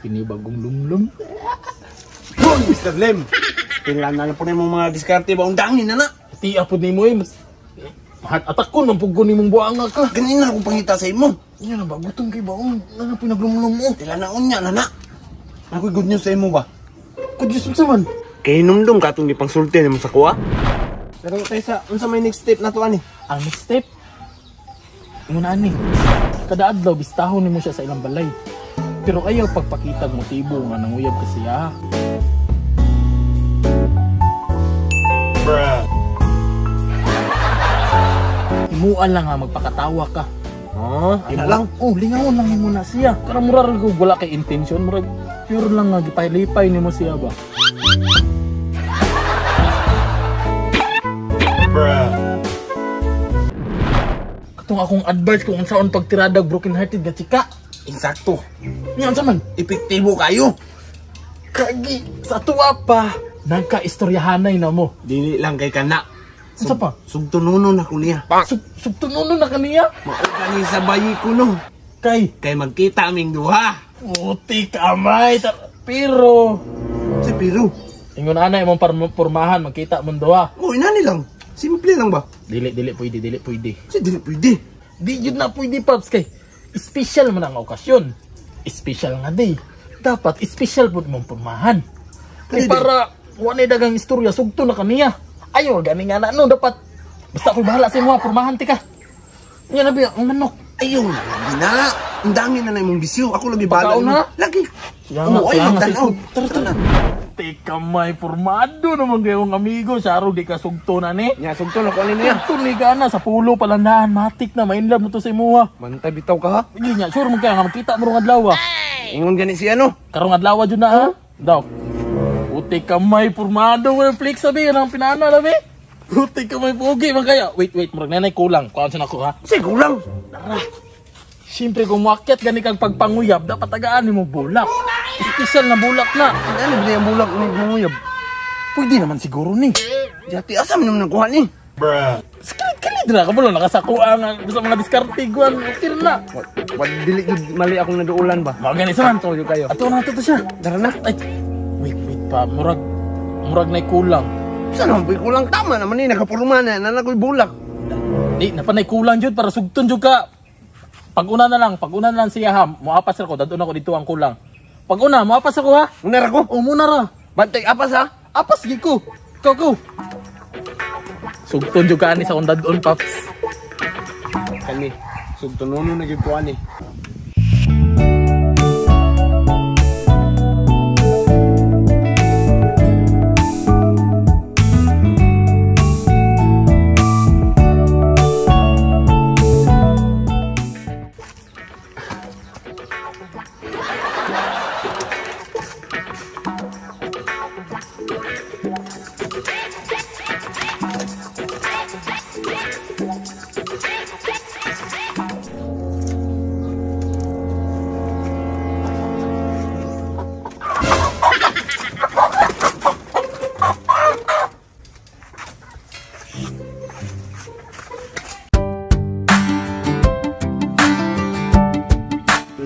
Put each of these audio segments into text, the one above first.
Kini bagong lumlum. Hoy, Mr. Lim. Pila na lang po na yung mga diskarte ba? Undangin na na. Ti apod nimo eh. Heart attack ko nang puggo nimong buanga ka. Ganyan na akong pangita sa imo. Nya na ba gutom kay baong. Ano po naglumlum mo? Tila na unya na na. Ako'y good news sa imo ba? Good news unsa man? Kay hinumdum ka atong gipangsulti nimo sa kuha. Pero tayo sa unsa may next step na to ani? Ang next step muna ani. Kada adlaw bistahon nimo siya sa ilang balay. Pero ayaw pagpakitag motibo nga nanguyab ka siya. Bruh. Himuan lang nga magpakatawa ka. Oh, ano lang? Oh, lingawon lang nimo na siya. Karang mura ra wala kay intention, murag pure lang nga gipalipay nimo siya ba. Bruh. Katong akong advice kung unsaon pagtiradag broken hearted nga chika. Insakto. Nya unsa man? Epektibo kayo. Kagi sa tuwa pa nagkaistoryahanay na mo. Dili lang kay kana. Unsa pa? Sugtununo na ko niya. Sugtununo na kaniya? Mao gani sa bayi ko no. Kay kay magkita aming duha. Puti kamay. Pero si pero ingon ana imong pormahan magkita mong duha. Oh, inani lang. Simple lang ba? Dili dili pwede, dili pwede. Si dili pwede. Di jud na pwede paps kay special man ang okasyon. Special nga day. Dapat special pud imong pormahan. Kay para wa nay dagang istorya sugto na kaniya. Ayo gani nga na no dapat basta ako'y bahala sa imo pormahan ti ka. Nya na biya ang manok. Ayo na lagi na. Undangin na na imong bisyo. Ako lagi bahala na. Lagi. Siya nga, ay magtan-aw. Tara tara. Teka may formado naman kayong amigo. Saro di ka sugto na ni. Nya sugto na ko ani niya. Sugto ni ka na sa pulo palandahan matik na mainlove na to sa imuha. Bantay bitaw ka ha. Hindi nya sure man kaya nga magkita mo rong adlaw. Ingon gani siya no. Karong adlaw jud na ha. Daw. Puti kamay formado mo flex sabi ang pinana labi. Puti kamay pogi man kaya. Wait wait murag nanay kulang. Kuan sa nako ha. Si kulang. Tara. Siyempre kung muakyat gani kang pagpanguyab dapat tagaan nimo bulak. Special na bulak na. Ano ba yung bulak ni manguyab? Pwede naman siguro ni. Jati asa man naman nakuha ni? Bruh. Kalit ra ka bulo nakasakuha nga sa mga diskarte guan okay na. Wa dili jud mali akong naduulan ba. Mao gani sa man. Ato kayo. Ato na to siya. Dara na. Ay. Wait wait pa murag murag nay kulang. Sa naman po'y kulang tama naman ni nakapurma na nanakoy bulak. Di napanay kulang jud para sugton jud ka. Pag-una na lang, pag-una na lang siya ha. Moapas ra ko, dadun ako dito ang kulang. Pag-una, moapas ako ha. Una ra ko. O muna ra. Bantay apas ha. Apas gi ko. Go go. Sugton jud ka ani sa akong dadon paps. Kani, sugtonono na gyud ko ani.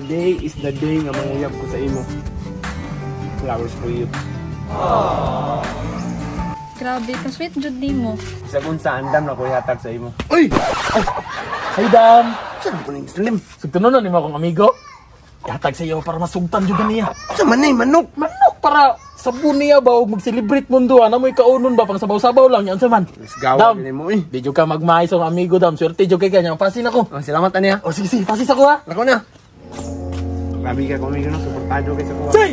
Today is the day nga manguyab ko sa imo. Flowers for you. Aww. Grabe, ka sweet jud nimo. Bisag unsa andam na ko ihatag sa imo. Uy! Ay! Hey Dam! Saan po ning Slim? Sugtonon na nimo akong amigo. Ihatag sa iyo para masugtan jud niya. Sa man ni manok? Manok para sabon niya ba og mag-celebrate mundo ana mo'y kaunon ba pang sabaw-sabaw lang yan sa man. Gawa nimo eh. Di jud ka magmahay sa amigo Dam. Swerte jud kay kanya. Pasin ako. Oh, salamat ani ha. Oh sige sige, pasin ako ha. Lako na. Grabe ka kung amigo no, suportado kay sa kuha. Say!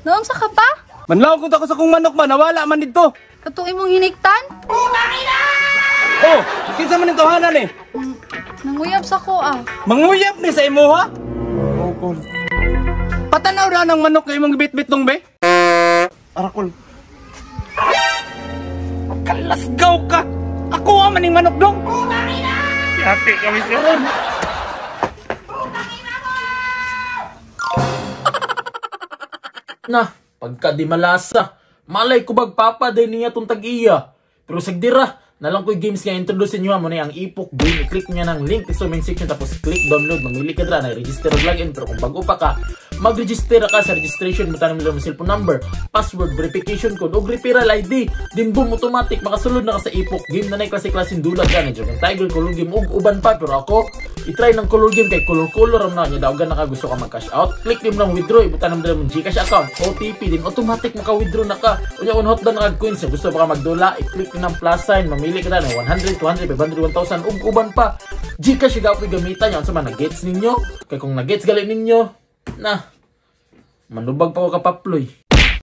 Noon sa ka pa? Manlaw ko ta ko sa kong manok ba, nawala man dito. Katong imong hiniktan? Oh, kinsa man ning tawhanan eh? Nanguyab sa ko ah. Manguyab ni sa imuha? Oh, kol. Patanaw ra ng manok kay imong gibitbit dong be. Arakol. Kalasgaw ka. Ako man ning manok dong. Yati kami siron. Na, pagka di malasa, malay ko bag papa day niya tong tag-iya. Pero sagdira, Nalang ko'y games nga introduce inyo mo na ang Epoch Game. I-click niya ng link sa main section, tapos click download. Mamili ka dra na register og login, pero kung bago pa ka, mag-register ka. Sa registration mo tanim mo cellphone number, password, verification code ug referral ID. Din boom, automatic makasulod na ka sa Epoch Game na nay klase-klaseng dula dyan. Dragon Tiger, Color Game ug uban pa, pero ako i-try ng Color Game kay color color na niya. Dawgan na ka, gusto ka mag-cash out, click din mo ng withdraw, ibutan mo mo GCash account, OTP, din automatic maka-withdraw na ka. Unya kung hot na ka coins, gusto pa ka magdula, i-click ng plus sign, mamili ka na ng 100, 200, 500, 1,000 ug uban pa. GCash gapoy gamitan niya. Unsa man, na-gets ninyo? Kay kung na-gets gali ninyo na, manubag pa ko kapaploy.